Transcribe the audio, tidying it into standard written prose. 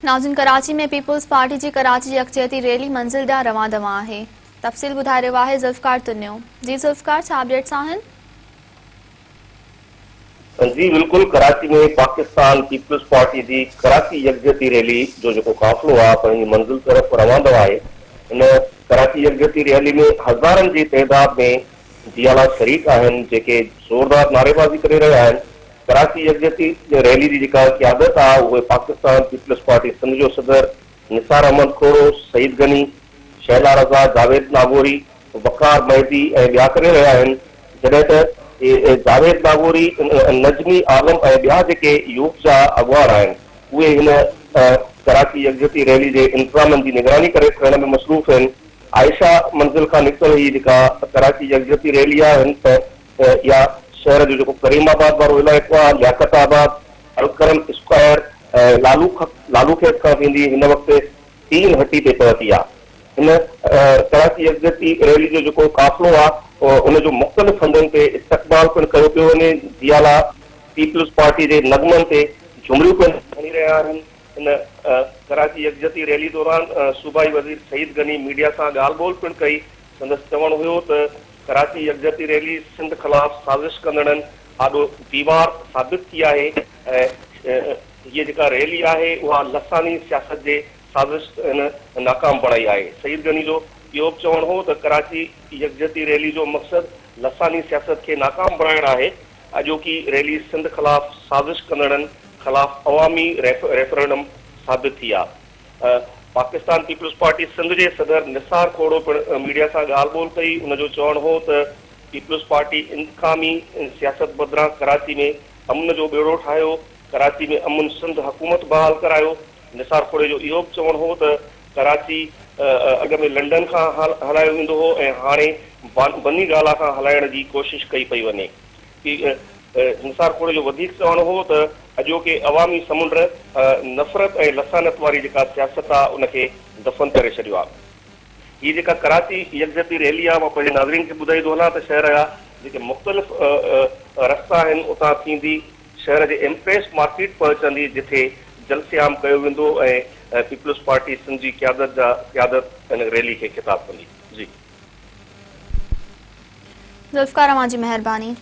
ناظرين Karachi ۾ peoples party جي ڪراچي يڪجهتي ريلي منزل ڏانهن روان دوان آهي. تفصيل ٻڌائي رهيو آهي ذوالفقار تنيو. جي ذوالفقار ڇا اپڊيٽس آهن؟ جي بلڪل ڪراچي ۾ پاڪستان پيپلز پارٽي جي ڪراچي يڪجهتي ريلي جو جيڪو قافلو آهي پنهنجي منزل طرف روان دوان آهي. هن ڪراچي يڪجهتي ريلي ۾ هزارن جي تعداد ۾ جيالا شريڪ آهن جيڪي زوردار نعريبازي ڪري رهيا آهن. ڪراچي يڪجهتي ريلي جي جيڪا قيادت آ اهي پاڪستان پيپلز پارٽي سنڌ جو صدر نثار احمد کوڙو، سعيد غني، شهلا رضا، جاويد ناگوري، وقار مهدي ۽ ٻيا ڪري رهيا آهن جڏهن ته جاويد ناگوري، نجمي عالم ۽ ٻيا جيڪي يوٿ جا اڳواڻ آهن اهي هن ڪراچي يڪجهتي ريلي جي انتظامن جي نگراني ڪري ڪرڻ ۾ مصروف آهن. عائشه منزل کان نڪتل هي جيڪا ڪراچي يڪجهتي ريلي آ هن ته اها شهر جو جيڪو ڪريم آباد وارو علائقو آهي، لياقت آباد، الڪرم اسڪوائر ۽ لالو لالو کيت کان ٿيندي هن وقت تين هٽي تي پهتي آهي. هن ڪراچي يڪجهتي ريلي جو جيڪو قافلو آهي ان جو مختلف هنڌن تي استقبال پڻ ڪيو پيو وڃي. جيالا پيپلز پارٽي جي نغمن تي جهمريون پڻ هڻي رهيا آهن. هن ڪراچي يڪجهتي ريلي دوران صوبائي وزير سعيد غني ميڊيا سان ڳالهه ٻولهه پڻ ڪئي. سندس چوڻ هيو ته ڪراچي يڪجهتي ريلي سنڌ خلاف سازش ڪندڙن آڏو ديوار ثابت ٿي آهي ۽ هيء جيڪا ريلي آهي اها لساني سياست جي سازش هن ناڪام بڻائي آهي. سعيد غني جو اهو به چوڻ هو ته ڪراچي يڪجهتي ريلي جو مقصد لساني سياست کي ناڪام بڻائڻ آهي، اڄوڪي ريلي سنڌ خلاف سازش ڪندڙن خلاف عوامي ريفرنڊم ثابت ٿي آ. پاڪستان پيپلز پارٽي سنڌ جي صدر نثار کوڙو پڻ ميڊيا سان ڳالهه ٻولهه ڪئي، ان جو چوڻ هو ته پيپلز پارٽي انتقامي سياست بدران ڪراچي ۾ امن جو ٻيڙو ٺاهيو، ڪراچي ۾ امن سنڌ حڪومت بحال ڪرايو، نثار کوڙي جو اهو به چوڻ هو ته ڪراچي اڳ ۾ لنڊن کان هلايو ويندو هو ۽ هاڻي بني گالا کان هلائڻ جي ڪوشش ڪئي پئي وڃي. نثار کوڙي جو وڌيڪ چوڻ هو ته اڄوڪي عوامي سمنڊ نفرت ۽ لسانيت واري جيڪا سياست آ ان کي دفن ڪري ڇڏيو آ. هي جيڪا ڪراچي يڪجهتي ريلي آ مان پنهنجي ناظرين کي ٻڌائيندو هلان ته شهر جا جيڪي مختلف رستا آهن اتان ٿيندي شهر جي ايمپريس مارڪيٽ پهچندي جٿي جلسي عام ڪيو ويندو ۽ پيپلز پارٽي سنڌ جي قيادت جا قيادت ان ريلي کي خطاب ڪندي. جي. ذوالفقار اوهان جي مهرباني.